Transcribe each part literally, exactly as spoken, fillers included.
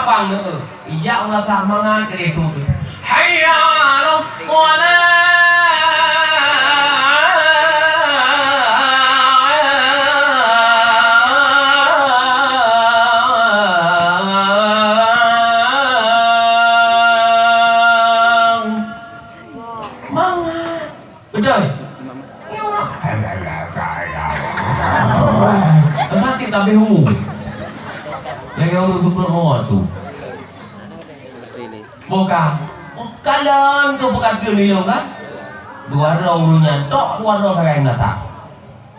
Pang neu, ijak meurasa mangat keu lé su. Hayya 'alas shalah. Mangat. Beutôi. Sakét tabeh umu. Lagèe ureueng seukrok mawat tu. Boh ka. Kalon keu peukateueng ilong kan? Dua droe ureueng nyan tok, dua droe sagai meunasah.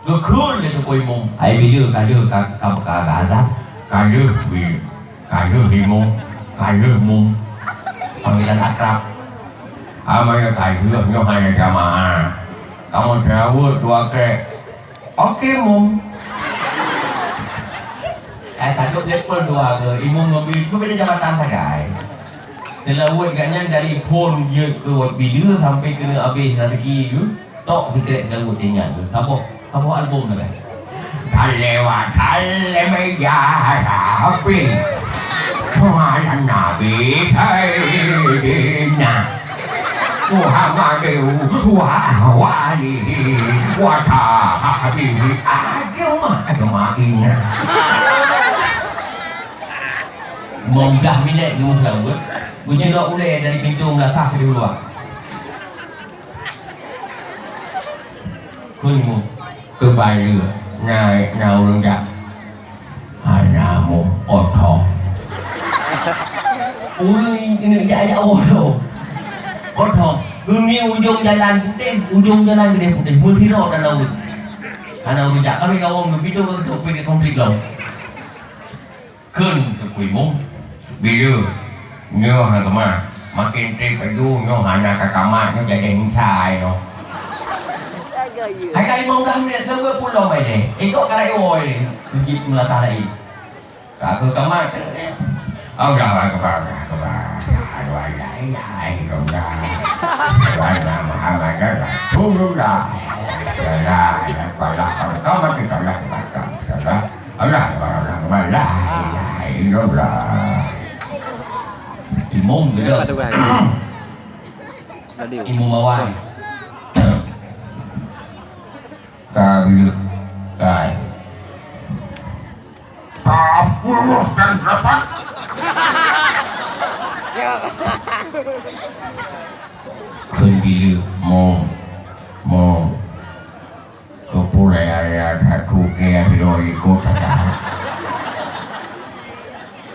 Geukheun lé Teungku Imum. Hai bileu ka lheueh ka, ka, ka, ka azan? Ka lheueh bi-, ka lheueh Imum, ka lheueh Mum. Panggilan akrab. Amai ka lheueh nyoe hana jamaah. Kamoe seulaweuet dua krek. Oke, Mum. Eh, ka duek level dua ke, Imum ngon bileu, beda jabatan sagai. Seulaweuet gobnyan dari phon jeuet keu bileu sampai keuneuk abéh raseuki geuh. Tok sikrek seulaweuet ingat tu. Saboh, saboh album lagèe. Salawat, salam ya Rabbi. Ala Nabi Sayyidina Muhammad wa alihi wa sahbihi ajma-, ajma'in. Lima belas minit dulu seulaweuet. Geucedok ulèe dari pintoe meulasah di luwa. Kheun Mum, keubalue na, na ureueng jak. Hana Mum, oto. Ureueng keuneuk jak-jak oto. Oto. Geungieng ujong jalan putéh, ujong jalan keudéh putéh. Meusidroe na ureueng. Hana ureueng jak. Kami kawom geupintoe keu konflik lom. Kheun Teungku Imum, bileu nyoe hana keumah, maken trép aju nyoe hana ka kamat nyoe jadi hinca nyoe. Hai ka limong blah minit, seulaweuet pulo mai deh. Ikot ka rayeuk woe deh. Masjid Meunasah laén. Ka keu kamat. Allahu Akbar, Allahu Akbar. Asyhadu an la ilaha illallah. Wa anna Muhammadar Rasulullah. Salah, salah, salah, salah. Allah Akbar, Allah Akbar, la ilaha illallah. Imum geuda. Aduh, kan. Aduh. Imum awai. Ka bileu. Kai. Ka lurus dan rapat. Kheun bileu, Mum, Mum. Keupeue raya-raya that keu kèe sidroe likot that?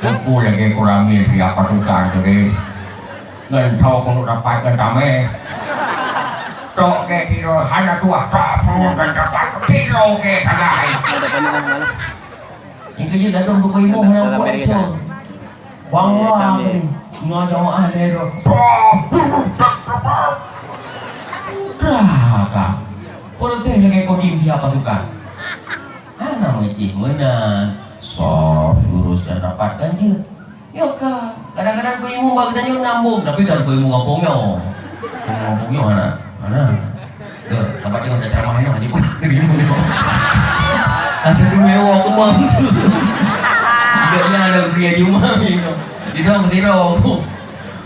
Keupeue lagèe kurami siap pasukan teuh deh? Ngon tho keuneuk dapat ngon tamèh. Tok kèe sidroe hana tuah, tok peurumoh ngon dapat sidroe kèe sagai. Nyang keujeuet ladôm buku ilmu hana buku action. Bang Wang ni, ngon jamaah lé tu. Udah ka. Proses lagèe kodim siap pasukan. Hana meucih meunan. Sof, lurus dan rapatkan je. Yo ka. Kadang-kadang ku ilmu bak geutanyoe nambung, tapi kan ku ilmu gampông nyoe. Ku ilmu gampông nyoe hana. Hana. Yo, tempat nyoe ada ceramah nyoe, ada ku ilmu nyoe. Ada dua orang kemang tu. Dia ada pria di rumah ni. Di dalam, di dalam.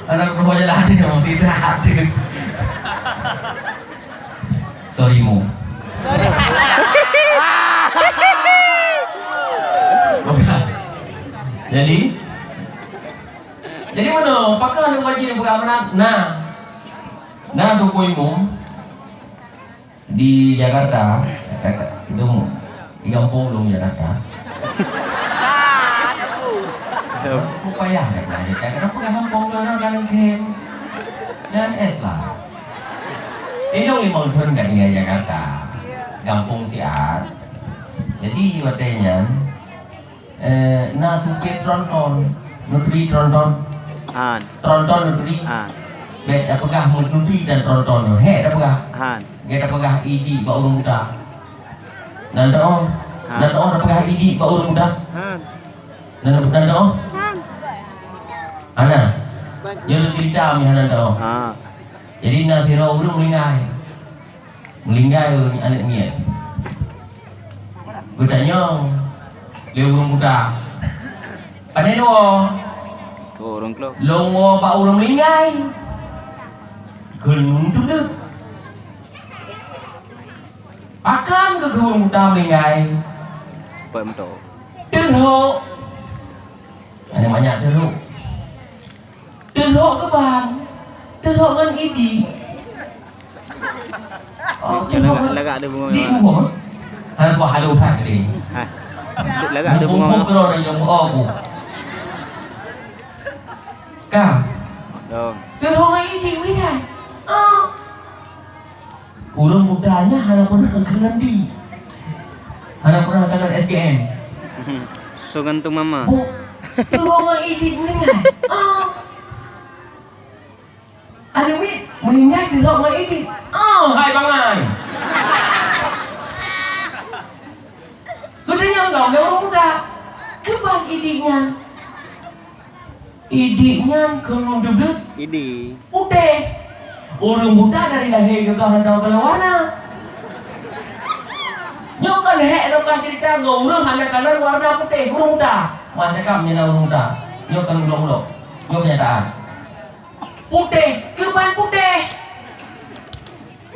Anak buah jalan ni, tidak ada. Sorry, Mu. Jadi, jadi mana? Pakon aneuk wajib peugah meunan? Nah. Nah, Teungku Imum di Jakarta, itu di gampông dong Jakarta. Aku payah dah belajar. Kenapa kat gampông dong orang kan kem? Dan es lah. Ilong limong thôn ka tinggai Jakarta. Gampông Siat. Jadi watèe nyan, eh, na supir tronton, nutri tronton. Han. Tronton nutri. Han. Bèk tapeugah nutri dan tronton. Hèk tapeugah. Han. Gèt tapeugah idik bak ureueng buta. Nan teu'oh. Han. Nan teu'oh tapeugah idik bak ureueng buta. Han. Nan, nan teu'oh. Han. Ana. Nyoe cerita meunan teu'oh. Ha. Jadi na sidroe ureueng meuninggai. Meuninggai ureueng aneuk miet. Geutanyong lé ureueng buta, "Pane nyoe?" Ureueng keulok. Lôn woe bak ureueng meuninggai. Kheun lôn teuh. Pakon keu ureueng buta meuninggai? Peuet meuto. Teuhok. Ada banyak teuhok. Teuhok keu ban. Teuhok ngon idi. Oh, lagak, lagak ada bunga. Di bunga. Hana buah halu that tadi. Ha. Lagak ada bunga. Bunga keluar dari dalam bunga aku. Ka. Dong. Teuhok ngon idi, boleh kan? Ah. Ureueng muda nyan hana pernah kalon di. Hana pernah kalon S K M. Su gantung mama. Oh. Teuhok ngon idi, boleh kan? Ah. Aneuk miet meuninggai teuhok ngon idik. Oh, hai bangai! Geutanyoe lom lé ureueng muda, keu ban idik nyan? Idik nyan keu ureueng teubleuet? Idi. Putéh. Ureueng buta dari lahé geuh ka hana tao kalon warna. Nyoe kon hék lôn ka cerita ngon ureueng hana kalon warna putéh, ureueng buta. Meucakap nyan ureueng buta. Nyoe kon ulok-ulok. Nyoe keunyataan. Putéh, keu ban putéh.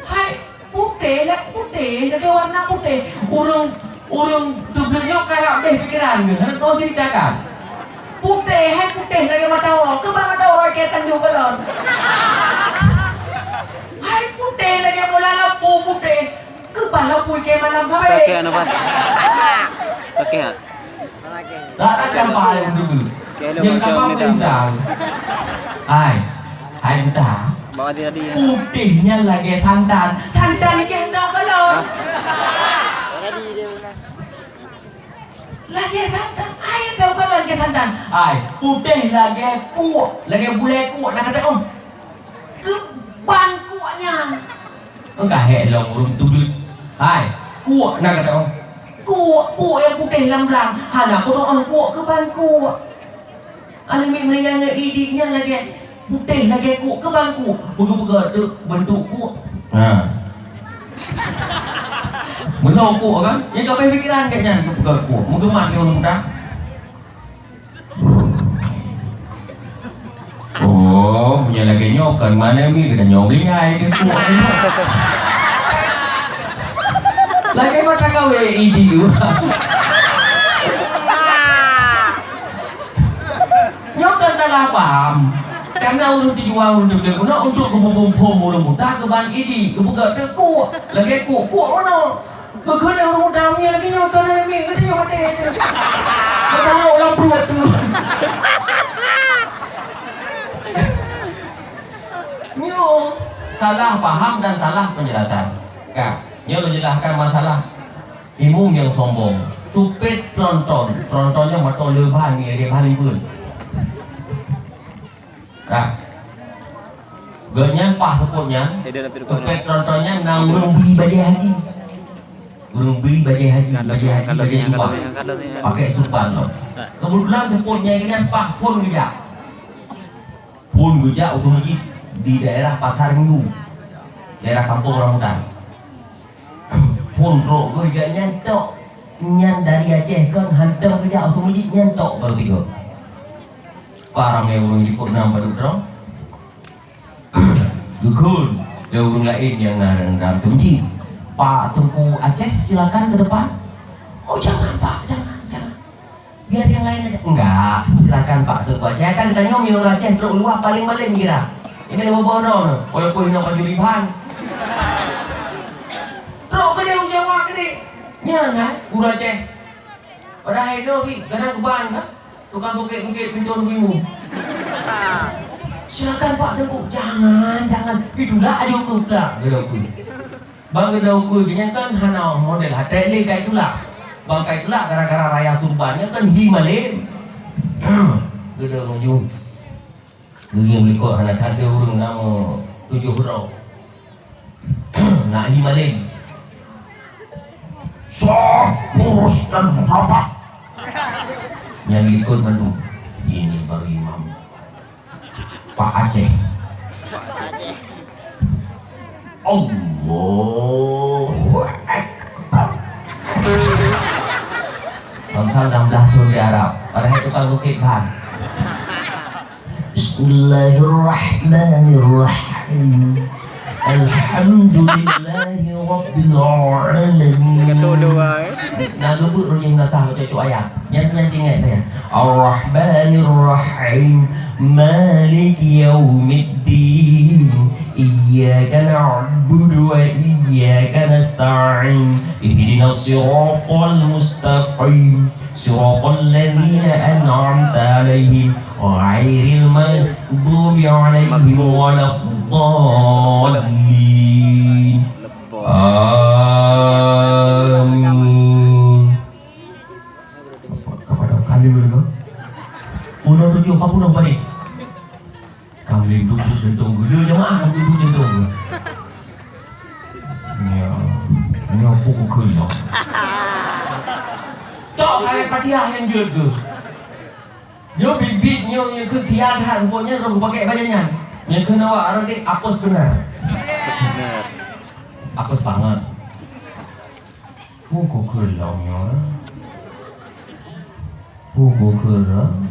Hai, putéh, lagèe putéh, lagèe warna putéh. Ureueng, ureueng teubleuet nyoe karab abéh pikeran geuh, hana tao ceritakan. Putéh, hai putéh lagèe mata uroe, keu ban mata uroe keu tanduk balon. Hai putéh lagèe bola lampu putéh, keu ban lampu keu malam sabe. Pakai anu, Pak. Pakai, ha? Tak akan pakai dulu. Yang kapal perintah. Hai, hai buta. Bawa dia, dia. Putéh nyan lagèe santan. Santan lagèe hana tao kalon. Lagèe santan. Hai, hana tao kalon lagèe santan. Hai, putéh lagèe kuek, lagèe bulèe kuek, na kata, oh. Keu ban kuek nyan. Engka hék lom ureueng teubleuet. Hai, kuek na gata. Kuek, kuek nyang putéh lam blang. Hana keudoa kuek keu ban kuek. Aneuk miet meuninggai ngon idik nyan lagèe putéh lagèe kuek keu ban kuek. Peugah-peugah teuk beuntuk kuek. Ha. Meunoe kuek kan? Nyang ka pikeran kat nyan peugah kuek. Meugeumah keu ureueng muda. Oh, meunyoe lagèe nyoe kon manéh mi geutanyoe meulinggai di kuok nyoe. Lagèe mata kawé idi. Nyoe kon salah paham. Karena ureueng tujuan ureueng teubiet guna untuk geububung phom ureueng buta keu ban idi, geupeugah teuh kuok, lagèe kuok, kuok meunoe. Geukheun lé ureueng muda, "Meunyoe lagèe nyoe, keuneuk miet geutanyoe maté." Geutanyoe lam pruet tu. Nyoe salah paham dan salah penjelasan. Ka, nyoe lôn jelaskan masalah timun nyang sombong. Supet tronton, tronton nyoe meutoe leuban, ngieng leuban limbun. Nah, gobnyan paih seupôt nyan, seupôt tronton nyan na ureueng bri bajèe haji. Ureueng bri bajèe haji, bajèe haji, bajèe jubah. Pakai surban lom. Keubeutulan seupôt nyan, nyan paih phôn geujak. Phôn geujak u Seumeujid di daerah Pasar Minggu, daerah kampung rambutan. Phôn trok geuh jak nyan tok, nyan dari Aceh kon hantom geujak u Seumeujid nyan tok baru tiga. Ka ramé ureueng likot na padub droe. Geukheun lé ureueng laén nyang na dalam Seumeujid, "Pak Teungku Aceh, silakan ke depan." "Oh, jangan, Pak, jangan, jangan." Biar yang lain aja. Enggak, silakan Pak Teungku Aceh. Kan tanyoe meunyoe ureueng Aceh trok luwa paléng malém kira. Ini ada bobo no, walaupun inoe baju riban. Trok keudéh u Jawa keudéh. Nyan kan, ureueng Aceh. Padahai inoe pih kadang keuban kan. Tukang bungkét-bungkét pintoe rumoh. Silakan Pak Teungku. Jangan, jangan. Itulah aja aku tak. Geudong kui. Bang geudong kui nyan kan hana model haté lé kai tulak. Bang kai tulak gara-gara raya surban nyan kan hi malém. Geudong maju. Geuyue likot hana that lé ureueng nama tujoh droe. Nak hi malém. Soh kurus dan rapat. Nyang likot mandum. Ini baru imam. Pak Aceh. Allahu Akbar. Bangsa enam belas thon di Arab, padahai tukang lukét ban. Bismillahirrahmanirrahim. Alhamdulillahi rabbil alamin. Kata doa, eh. Nah, geubeuet runyeng nasa cocok ayat. Nyan, nyan ingat ya. Ar-Rahmanir Rahim. Maliki yaumiddin. Iyyaka na'budu wa iyyaka nasta'in. Ihdinas siratal mustaqim. Siratal ladzina an'amta 'alaihim ghairil maghdubi 'alaihim waladdallin. Amin. Kapada kali dulu. Pulo tujuh, apa pulo tadi? Kang lindung jantung gula jamaah, kang lindung jantung. Ya, nyoe pun kukheun lom. Tok kali Fatihah nyang jeuet tu. Nyoe bit-bit nyoe, nyoe keu tian that, pokoknya roh pakai baca nyan. Nyoe keu nawa arah dek apes benar. Apes benar. Apes banget. Pugo kheun lom nyoe. Pugo kheun lom.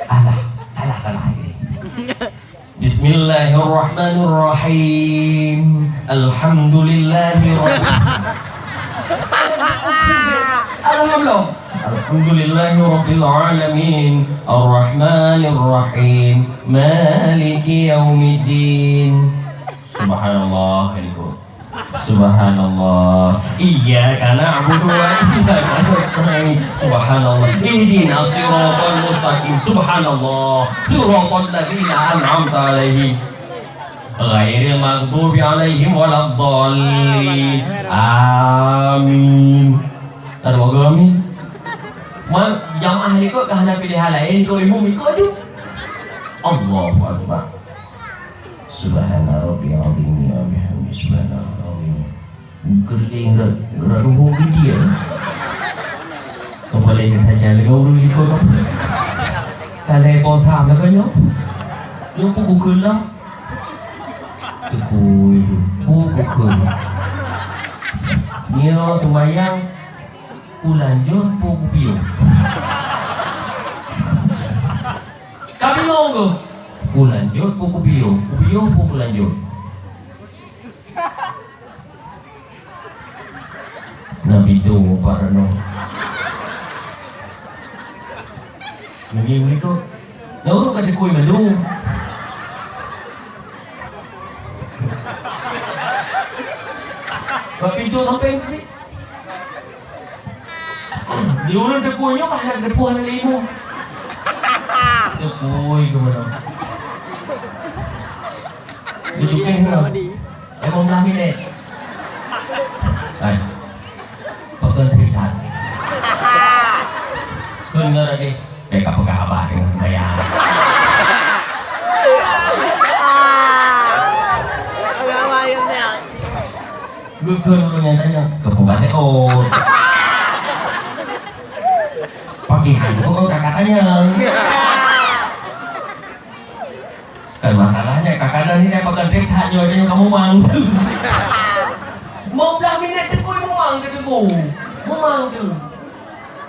Alah, salah, salah ini. Bismillahirrahmanirrahim. Alhamdulillahirabbil Alhamdulillah. Alhamdulillahirabbil alamin. Arrahmanirrahim. Maliki yaumiddin. Subhanallah. Subhanallah. Iyyaka na'budu wa iyyaka nasta'in. Subhanallah. Ihdinas siratal mustaqim. Subhanallah. Siratal ladzina an'amta 'alaihim. Ghairil maghdubi 'alaihim waladdallin. Amin. Tadu amin. Man jamaah likot ka hana pilihan laén, likot imum ikot aju. Allahu Akbar. Subhana rabbiyal azim wa bihamdi, subhana rabbiyal azim. Geuling rot, rot ruhuh geudian. Kepala yang saja lagi urus ikut apa? Kalau bosam lagi nyoe. Nyoe pun bukan lah. Tekui, pun bukan. Nyoe sembahyang, ku lanjut, pun ku piôh. Ka bingung tu. Ku lanjut, pun ku piôh. Ku piôh, pun ku lanjut. Nabi tu Pak Rano. Ini, ini tu. Nah, urut kat dekui mandum. Kat pintu sampai ni. Di urut dekui nyoe kah nak depuh anak ibu? Dekui ke mana? Tujuh keh ke? Lima belas minit. Hai. Pakon trip that. Kön ngon tadi. Bèk ka peugah haba deungon bayang. Geukheun ureueng nyang tanyong, keu peugah teuôt. Pakriban keu kakak tanyong. Kan masalahnya, kadang-kadang ni dah pakai trip that nyoe, dia kamu mang. Lima belas minit teukui mumang teuh teungku. Mumang teuh.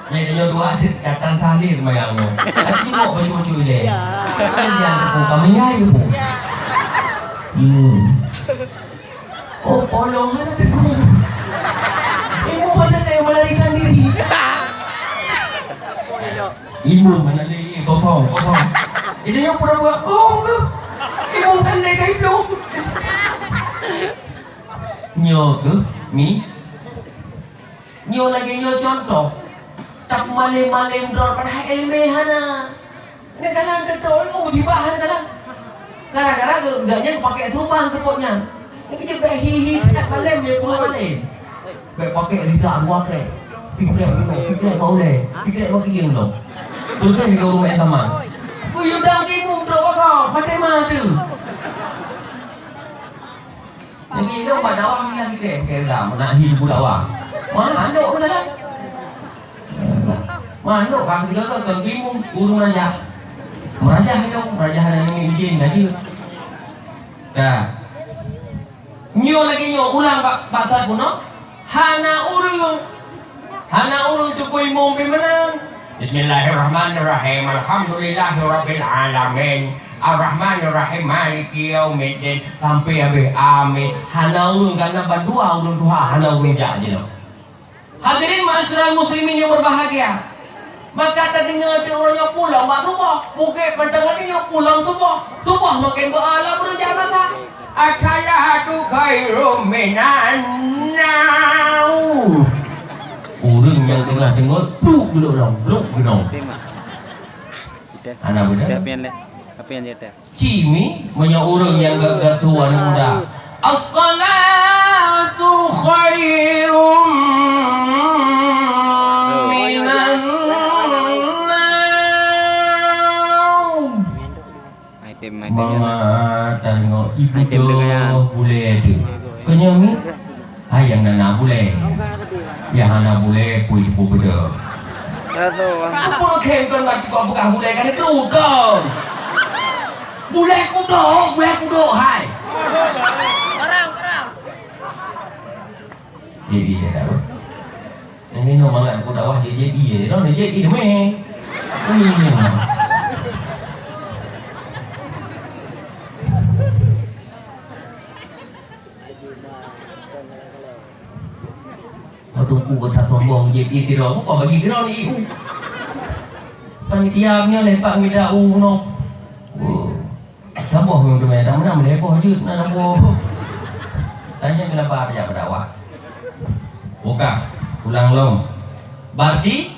Nyan nyoe dua cit datang tahlil mayang nyoe. Tapi tengok baju-baju dia. Ya. Kan dia teungku, kami ngai teungku. Ya. Hmm. Oh, polong ada teungku. Ibu mana yang melarikan diri? Imum mana ni? Kosong, kosong. Jadi nyoe pura-pura, oh, ke? Imum tandai ka ibloe. Nyoe ke? Mi? Nyoe lagèe nyoe contoh. Tapeumalém-malém droe padahai ileumèe hana. Nyan jalan teuntôi, oh, musibah hana jalan. Gara-gara geu-, geuh nyan pakai serubah seupôt nyan. Nyan keuh jeuet bèk hi-hi that malém, ya, keuluar malém. Bèk pakai lidah dua krek. Sikrek dulu, sikrek bak ulèe, sikrek bak keuieng dong. Terus juga rumah yang sama. Ku yudang timu trok kau, maté mata. Lagi dong bak dakwah ni lagi krek, pakai lidah, nak hi bu dakwah. Mana dok pun jalan. Mandok ka keudroe kon timu ureueng meurajah. Meurajah nyoe, meurajah hana nyoe idin ka jeuet. Ka. Nyoe lagèe nyoe ulang bak, bak saboh nyoe. Hana ureueng, hana ureueng teungku imum pih meunan. Bismillahirrahmanirrahim. Alhamdulillahirabbil alamin. Arrahmanirrahim. Maliki yaumiddin. Sampai habéh. Amin. Hana ureuëng, karena bandua ureuëng tuha hana ureuëng jak jinoe. Hadirin ma'asyiral muslimin yang berbahagia. Maka tadeungoe teuk uroe nyoe pulang bak suboh, bukét pantangan nyoe pulang suboh. Suboh maken beu alam rujak masa. As-salatu khairum minan naum. Ureuëng nyang teungoh deungoe, pluk geulok lom, pluk geunong. Hana beudôh. Ci mi, meunyoe ureuëng nyang geuh-geuh tuha aneuk muda. As-salatu khairum minan naum. Item, item. Mama tengok ibu tu bulèe tu. Kenyang ni? Hai nyang na bulèe. Nyang hana bulèe pui pui beda. Apa kau kan bagi kau bukan bulèe kan itu kau. Bulèe kudo, bulèe kudo hai. Perang, perang. Jadi dia tahu. Nyang inoe mangat ku dakwah J J B, eh, non J J B deungoe. Hmm. Waktu ku kata sombong J J B sidroe, bukan bagi sidroe ni I U. Panitia punya lepak minta U noh. Oh. Saboh nyang teumé, tak meunan meulepoh jeuet na saboh. Tanya kenapa tajak berdakwah. Buka, ulang lom. Berarti,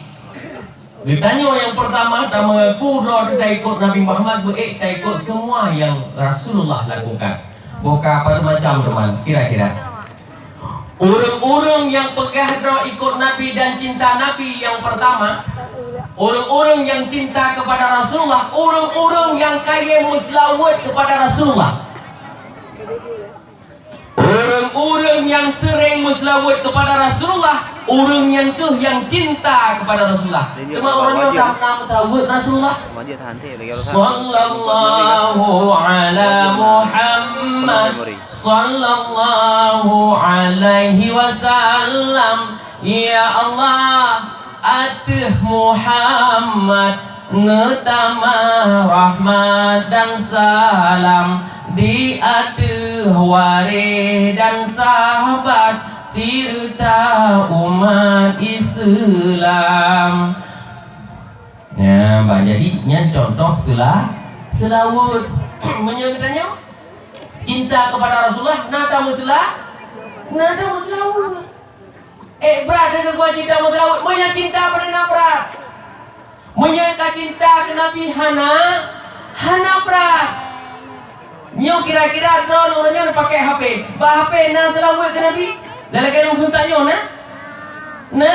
geutanyoe nyang pertama, tameungaku droe taikot Nabi Muhammad, beuék taikot semua yang Rasulullah lakukan. Buka apa macam, teman, kira-kira. Ureuëng-ureuëng nyang peugah droe ikot Nabi dan cinta Nabi nyang pertama, ureuëng-ureuëng nyang cinta kepada Rasulullah, ureuëng-ureuëng nyang kayém meuseulaweuet kepada Rasulullah. Ureuëng-ureuëng nyang seuréng meuseulaweuet kepada Rasulullah, ureuëng nyan kheueh nyang cinta kepada Rasulullah. Teuma ureuëng nyoe ka na meuseulaweuet Rasulullah. Sallallahu ala Muhammad. Sallallahu alaihi wasallam. Ya Allah, ateueh Muhammad neutamah rahmat dan salam, di ateueh waréh dan sahabat, sireuta umat Islam. Nah, bah, jadi nyan contoh seula-, seulaweuet. Meunyoe geutanyoe cinta kepada Rasulullah, na tameuseula-, na tameuseulaweuet. Eh, brat deungon cinta meuseulaweuet. Meunyoe cinta peureuna brat. Meunyoe ka cinta keu Nabi hana, hana brat. Nyoe kira-kira droeneuh ureuëng nyoe pakai H P. Bak H P na seulaweuet keu Nabi? Lalagée lôn kheun tanyoe na? Na?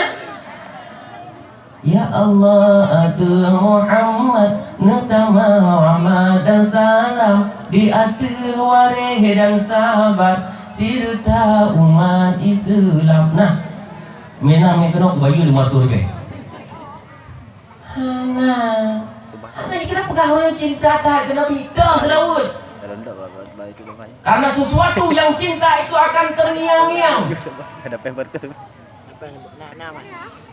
Ya Allah, ateueh Muhammad neutamah rahmat dan salam, di ateueh waréh dan sahabat, sireuta umat Islam. Nah, meunan meukeunong bayeue lima ratus ribèe. Hana. Hana, kenapa peugah ureuëng cinta that keu Nabi? Dah seulaweuet. Karena sesuatu yang cinta itu akan terngiang-ngiang.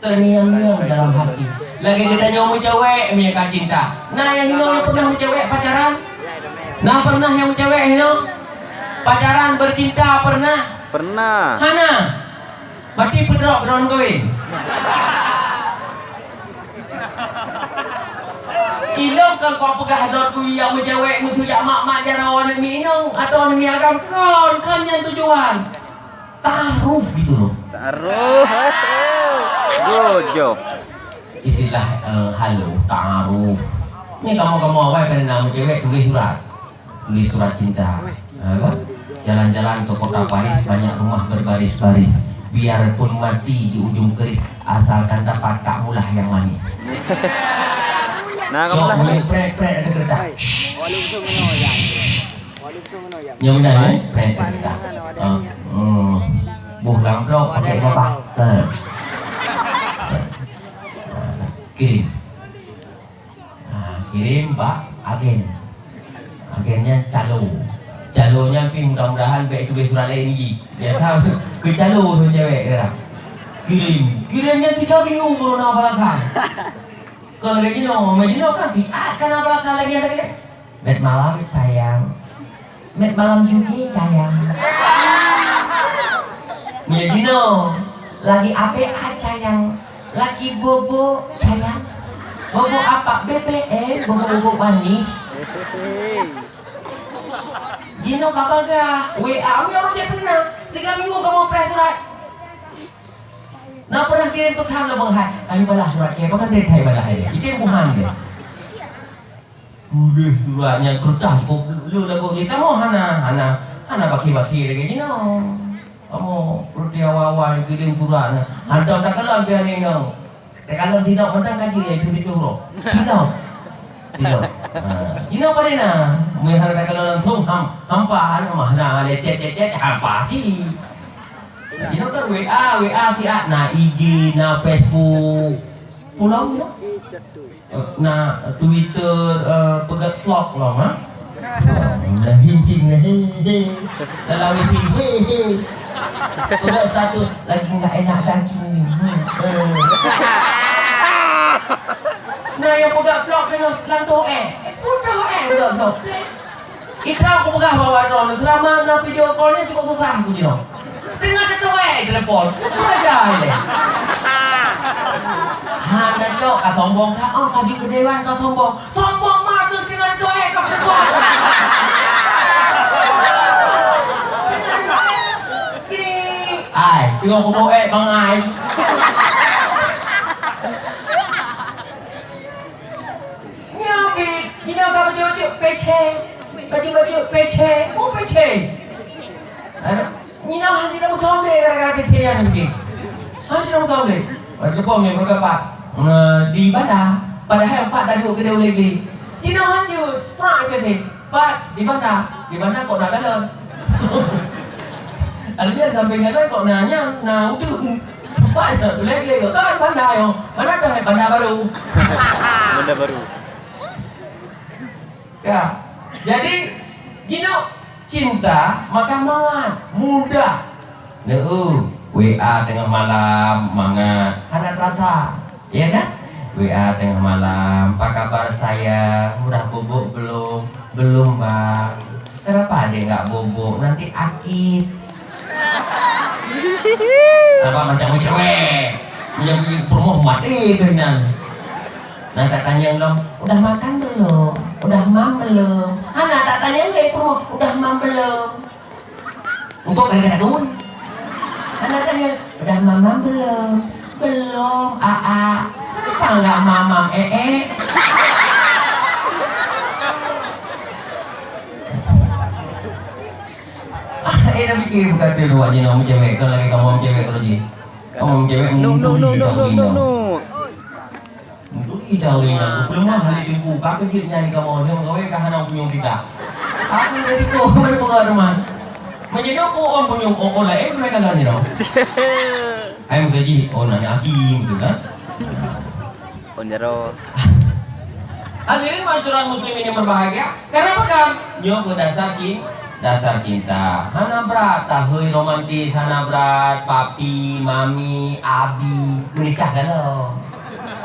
Terngiang-ngiang dalam hati. Lagée geutanyoe meucewek, meunyoe ka cinta. Na nyang hinoe nyang pernah meucewek pacaran? Na pernah nyang meucewek hinoe? Pacaran, bercinta pernah? Pernah. Hana. Berarti peudrop droe meukawen. Ilong kan kau peugah droe tu nyang meucewek meusu jak mak-mak jaroe aneuk miet inong atau aneuk miet agam. Kon, kon nyan tujuan. Ta'aruf gitu loh. Ta'aruf. Good job. Istilah, eh, halo, ta'aruf. Ni kamoe-kamoe awai kan na meucewek tuléh surat. Tuléh surat cinta. Ha, kan? Jalan-jalan ke kota Paris, banyak rumah berbaris-baris. Biarpun mati di ujung keris, asalkan dapat Kak Mulah yang manis. Nah, kamu Cok, lah. Boleh prek-prek ada kertas. Shh. Nyang beuna, eh? Prek, prek, prek. Ah, hmm. Boh lam blok pakai gabak. Ha. Kirim. Ha, kirim bak agen. Agen nyan calo. Calo nyan pih mudah-mudahan bèk tuléh surat laén jih. Biasa keu calo tu cewek kira. Kirim. Kirim nyan siga minggu baru na balasan. Kon lagèe jinoe, meunyoe jinoe kan siat kan, apalagi lagèe nyan lagèe nyan. Selamat malam, sayang. Selamat malam juga, sayang. Meunyoe jinoe, lagi apa, sayang? Lagi bobo, sayang. Bobo apa? Bebek, eh, bobo-bobo manis. Jinoe ka bagah, W A, meunyoe ureueng jih pernah, tiga minggu kamoe preh surat. Na pernah kirim pesan lom, hai, "Ayo balah surat kèe, pakon trép hai balah hai." Itu buhan dia. Tuléh surat nyan, keureutah cukôp le lagoe jih. Kamoe hana, hana, hana bakhi-bakhi lagèe jinoe. Kamoe peureulèe awai-awai kirim surat nyan. Hantom takalon pih aneuk inong. Takalon sidroe mantong ka jeuet, itu siplôh droe. Sidroe. Sidroe. Ha, jinoe padum na? Meuhana takalon langsung ham, hampa, anu mah na, lecet-lecet, hampa cit. Jinoe kan W A, W A siat, na I G, na Facebook. Pulang jinoe. Eh, na Twitter, eh, peugah vlog lom, ha? Nah, him, him, nah, he, he. Dalam wifi, he, he. Peugah status, lagi enggak enak daging ni. Hmm, eh. Nah, nyang peugah vlog deungon lam toh, eh. Putôh, eh, peugah vlog. Itra kupeugah bahwa droeneuh seulama na video call nyan cukôp susah ku jinoe. Teungoh teutuwék telepon, peue aja ilèe. Hana cok ka sombong ka, oh, ka jeuet keu dewan ka sombong. Sombong ma keuh teungoh teutuwék ka peutuwék. Ai, teungoh kutuwék bangai. Nyoe pih, jinoe ka bacut-bacut pecé. Bacut-bacut pecé. Oh, pecé. Aduh, jinoe hana jinoe meusaboh lé gara-gara pecé nyan pih. Hana jinoe meusaboh lé. Bak telepon nyoe meureuka pat. Nah, di banda. Padahai pat taduek keudéh u Legle. Jinoe hanjeuet. Prak pecé. Pat, di banda. Di banda kok na galon. Alèh nyan sampéng galon kok na nyan, na udeueng. Pat, u Legle kok. Kan banda nyoe. Banda toh, eh, banda baru. Banda baru. Ya. Jadi, jinoe cinta maka mangat, mudah. Neueu, W A teungoh malam, mangat, hana terasa. Ya kan? W A teungoh malam, "Apa kabar sayang? Udah bobok belum?" "Belum, Bang." "Kenapa adek nggak bobok? Nanti akit." Apa macam cewek? Macam perempuan mati tu nan. Nah, tak tanya lom, "Udah makan belum? Udah mam belum?" Hana tak tanya lé perempuan, "Udah mam belum?" Engkau kan kata dun. Anak tanya, "Udah mamam belum?" "Belum, Aa." "Kenapa enggak mamam, Ee?" Ah, eh, dah fikir bukan tu dua je nama cewek. Kalau lagi kamu cewek kalau je. Kamu cewek No, no, no, no, no, no, no. Untuk ida ureueng nyan, peuleumah lé teungku, ka keujeuet nyan kamoe, nyoe gawée ka hana punyueng kita. Aku dari ko, mana peugah teuma. Meunyoe nyoe ko ôn punyueng, ôn, ôn laén peureulèe kalon nyoe. Hai meusaji, ôn aneuk hakim tu kan. Ôn jaroe. Hadirin masyarakat muslimin yang berbahagia, kenapa kan? Nyoe keuh dasar cin-, dasar cinta. Hana brat, tahôi romantis, hana brat, papi, mami, abi, meunikah galom.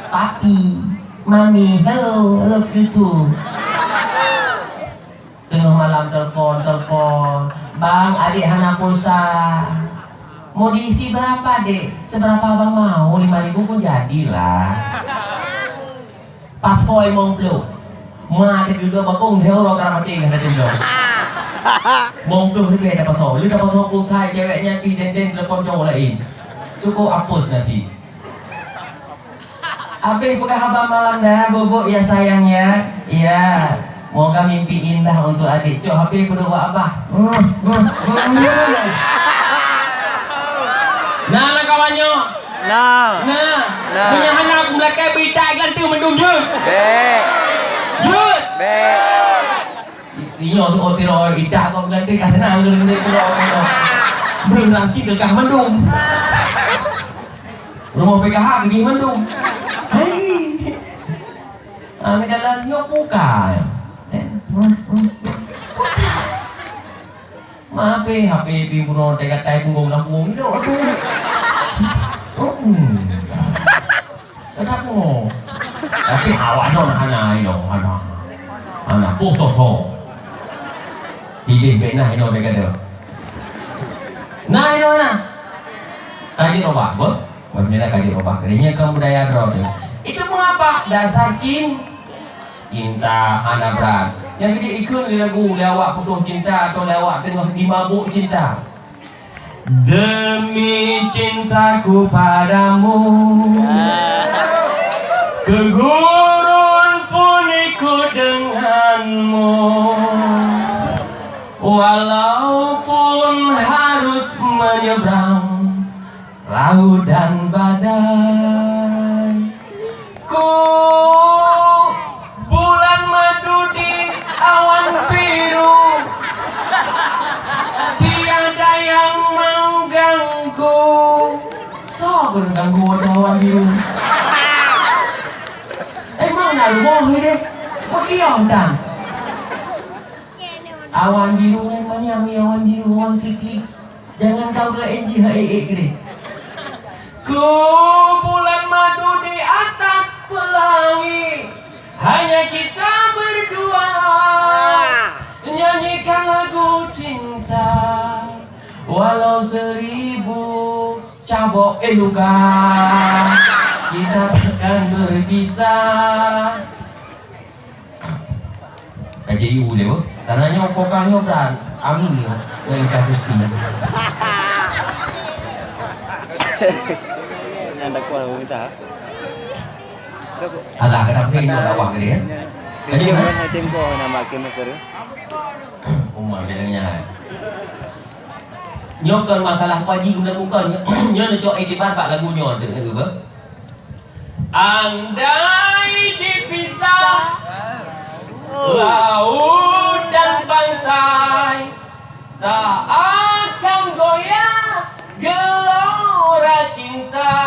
Papi, mami, hello, I love you too. Teungoh malam telepon, telepon. "Bang, adik hana pulsa." "Mau diisi berapa, Dek?" "Seberapa abang mau, lima ribu pun jadilah." Pasoe limong ploh. Ma teukeudua bakong, lhèe uroe ka maté, kata dia. Limong ploh ribèe tapasoe. Lheueh tapasoe pulsa cewek nyan pih, den-den telepon cowok laén. Cukup hapus nasi. Habis peugah haba malam dah, bubuk ya sayang ya. Ya. Moga mimpi indah untuk adik. Cok, habis peuduek bak abah. Hmm, hmm, hmm. Nah, nah, kawan nyoh. Nah. Nah. Nah. Meunyo hana aku meulakèe berita iklan tu mandum jeuet. Bèk. Jeuet. Bèk. Inyoe tu otiro ita kau ganti ka tenang tu nanti tu. Belum lagi kekah mandum. Rumah P K H kejih mandum. Hai. Ah, ni jalan nyoe buka. Eh, hmm, hmm. Mabe H P pi bunoe teugatai punggong lam punggong nyoe. Hmm. Kenapa? Tapi awak nyoe hana inoe, hana. Hana, poh soe-soe. Pilih bèk na inoe bèk gadoh. Na inoe na. Ka jeuet ubah, beuh? Beuh, nyan ka jeuet ubah. Nyan ka budaya droe teuh. Itu mengapa? Dasar cin-, cinta hana brat. Nyang keuneuk ikheun lé lagu, lé awak putôh cinta atau lé awak teungoh dimabuk cinta. Demi cintaku padamu, ke gurun pun ikut denganmu, walaupun harus menyeberang laut dan badai. Ku bulan madu di awan biru, tiada yang mengganggu. Soe keuneuk ganggu watèe awan biru? Emang na rumoh nyoe deh? Meukiôh tan. Awan biru nyan manyang, awan biru, awan klik-klik. Jangan kau kena N G ha ék-ék keudeh. Ku bulan madu di atas pelangi, hanya kita berdua. Nyanyikan lagu cinta, walau seribu cabok, eh, luka, kita takkan berpisah. Ka jeuet ibu lé, beuh. Karena nyoe pokah nyoe brat. Amin nyoe. Nyoe ka pasti. Nyan dakwah pemerintah. Alah, kadang saya nyoe dakwah ke dia. Ka jeuet, ha? Umar bilang nyan. Nyoe kon masalah Pak Haji guna bukan. Nyoe neucok iktibar bak lagu nyoe tu, nyoe beuh. Andai dipisah laut dan pantai, tak akan goyah gelora cinta.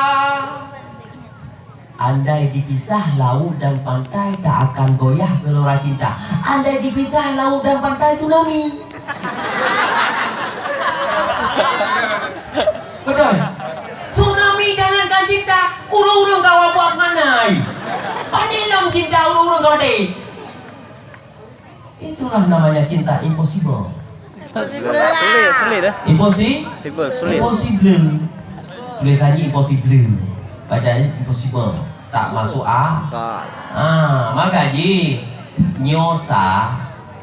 Andai dipisah laut dan pantai, tak akan goyah gelora cinta. Andai dipisah laut dan pantai, tsunami. Betul. Tsunami jangankan cinta, ureueng-ureueng ka wabah manai. Pane lom cinta ureueng-ureueng ka maté. Itulah namanya cinta impossible. Sulit, sulit, eh? Impossible, sulit. Impossible. Boleh tanya impossible. Baca impossible. Tak masuk akal. Ah, maka ji nyoe sa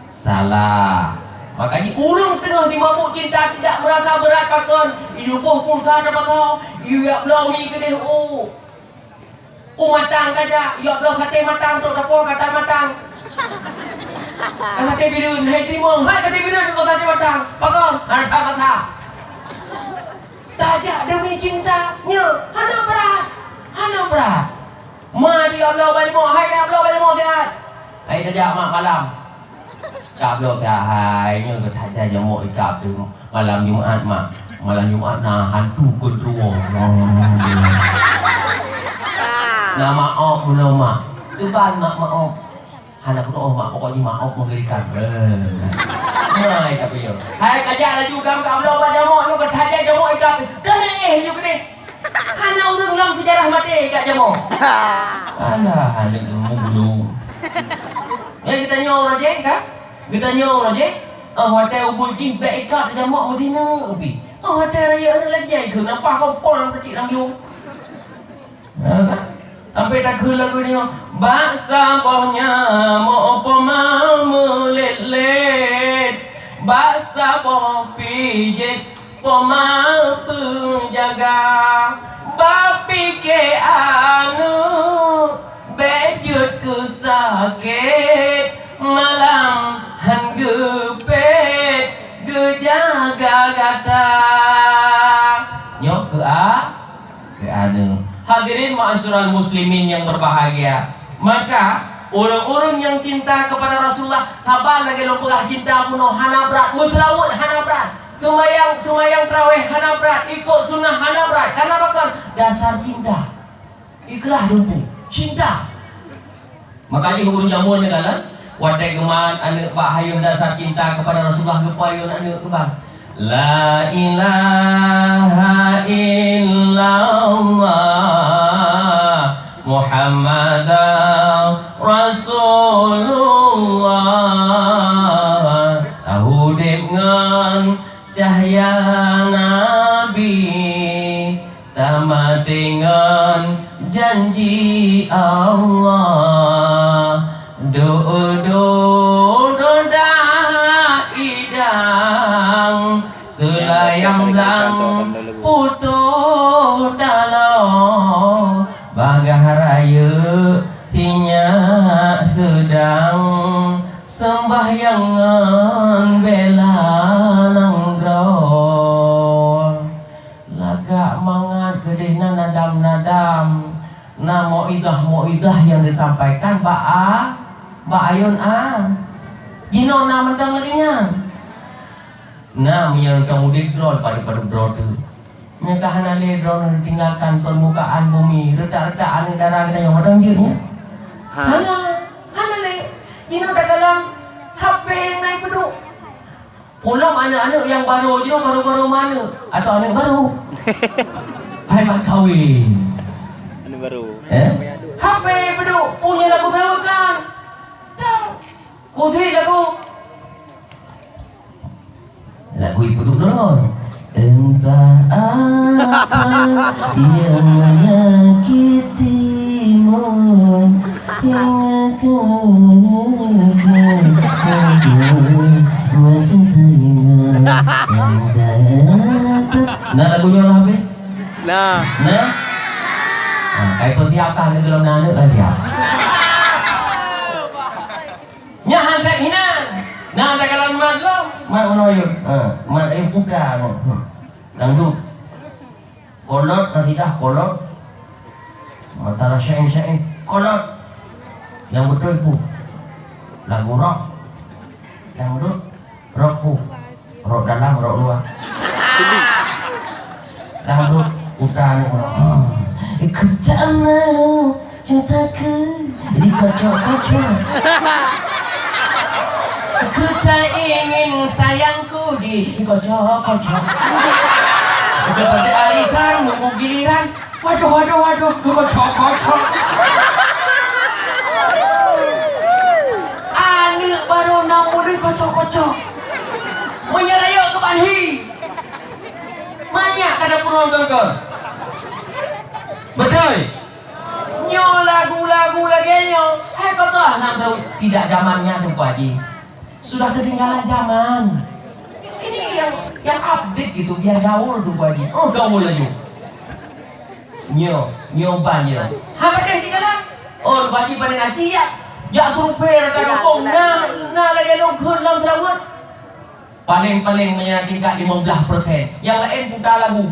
Salah. Makajih ureueng teungoh jimabuk cinta tidak merasa berat pakon, iyue boh pulsa tapakon, iyue jak bloe mi keudeh u, u matang tajak, jak bloe saté matang trok tapoh katan matang. Ka saté bireuen, hai teurimong, hai saté bireuen, ka saté matang. Pakon, hana masa. Tajak demi cinta, nyoe hana brat, hana brat. Ma di abloe balimo, hai di abloe balimo siat. Hai tajak mak malam. Ka abloe siat hai nyoe geutajak jamok ikab tu malam Jumat mak. Malam Jumat na hantu keudroe. Na maob bunoe mak. Keuban mak maob. Hana peunoh mak pokok jih maob mengerikan. Hai tapi yo. Hai kajak laju gam ka abloe bak jamok nyoe geutajak jamok ikab. Keuneuk eh nyoe keudeh. Hana ureueng lam seujarah maté jak jamoe. Alah, aneuk ilmu gulu. Ya, geutanyoe uroe jih, kan? Geutanyoe uroe jih. Oh, watèe ubui jih bèk ikab jamoe meudina upi. Oh, watèe rayeuk aneuk lagèe keu nampak kompon peucik lam yum. Ha, kan? Sampai takheun lagu nyoe, bak saboh nyamok poma meulet-let, bak saboh pijet poma peujaga, bak pike aneuk bèk jeuet keu sakét, malam han geupet geujaga gata. Nyoe keu a-, keu aneuk. Hadirin ma'asyiral muslimin yang berbahagia, maka ureueng-ureueng nyang cinta kepada Rasulullah, saban lagèe lôn peugah cinta bunoe hana brat, meuseulaweuet hana brat. Seumayang, seumayang tarawih hana brat, ikôt sunnah hana brat. Karena pakon? Dasar cinta. Ikhlas lumpuh. Cinta. Makajih ureueng jameun nyan kan, watèe geumat aneuk bak hayeu dasar cinta kepada Rasulullah geupayun aneuk keuban. La ilaha illallah Muhammadar Rasulullah, udép ngon cahya Nabi, tamaté ngon janji Allah. Duek-duek dodak idang, seulayang blang putôh taloe, bagaih rayeuk sinyak seudang, seumbahyang ngon bela nanggroe. Lagak mangat keudeh na nadam-nadam, na mauidhah-mauidhah nyang disampaikan bak a, bak ayôn a. Jinoe na mantong lagée nyan. Na meunyoe ka udeb droe padub-padub droe teuh. Meunyoe ka hana lé droe neutinggalkan peurmukaan bumi, reutak-reutak aneuëk dara geutanyoe mantong jeuet nyan. Ha. Hana, hana lé. Jinoe takalon H P nyang na ipeuduek. Ulôn aneuëk-aneuëk nyang barô jinoe, barô-barô maneuëk atau aneuëk barô? Hai makawen. Aneuëk barô. Eh? H P peuduek, punya lagu sawekan. Musik lagu. Lagu ipeuduek lôn. Entah apa yang menyakitimu, hingga kau mencintaimu. Entah apa. Nah, lagu nyoe lah habéh. Nah. Nah. Ha, kai persiapkan ke dalam aneuk lah dia. Nyan han sép hinan. Nah, takalon mat lom, mat unoe yue. Ha, mat ayue puda nyoe. Hmm. Dangdut. Kolot, kasidah, kolot. Masalah syair-syair, kolot. Nyang beutôi peue? Lagu rock. Dangdut, rock peue? Rock dalam, rock luar. Sedih. Dangdut, uta ni. Ikut tak mau cintaku dikocok-kocok. Ku tak ingin sayangku dikocok-kocok. Seperti arisan nunggu giliran. Waduh, waduh, waduh, dikocok-kocok. Aneuk barô nam buleuen kocok-kocok. Meunyoe rayeuk keu banhi. Manyak kada peurunoe kon-kon. Beutôi. Nyoe lagu-lagu lagée nyoe, hai pakon hana tahu, tidak zamannya tu, Pak Haji. Sudah ketinggalan zaman. Ini yang, yang update gitu, biar gaul tu, Pak Haji. Oh, gaul laju. Nyoe, nyoe ban nyoe. Ha, padahai ketinggalan. Oh, Pak Haji pandai ngaji ya. Jak survei rata kampung. Nah, nah lagée lôn kheun lam Seulaweuet. Paléng-paléng meunyoe tingkat lima belas persen. Nyang laén puta lagu.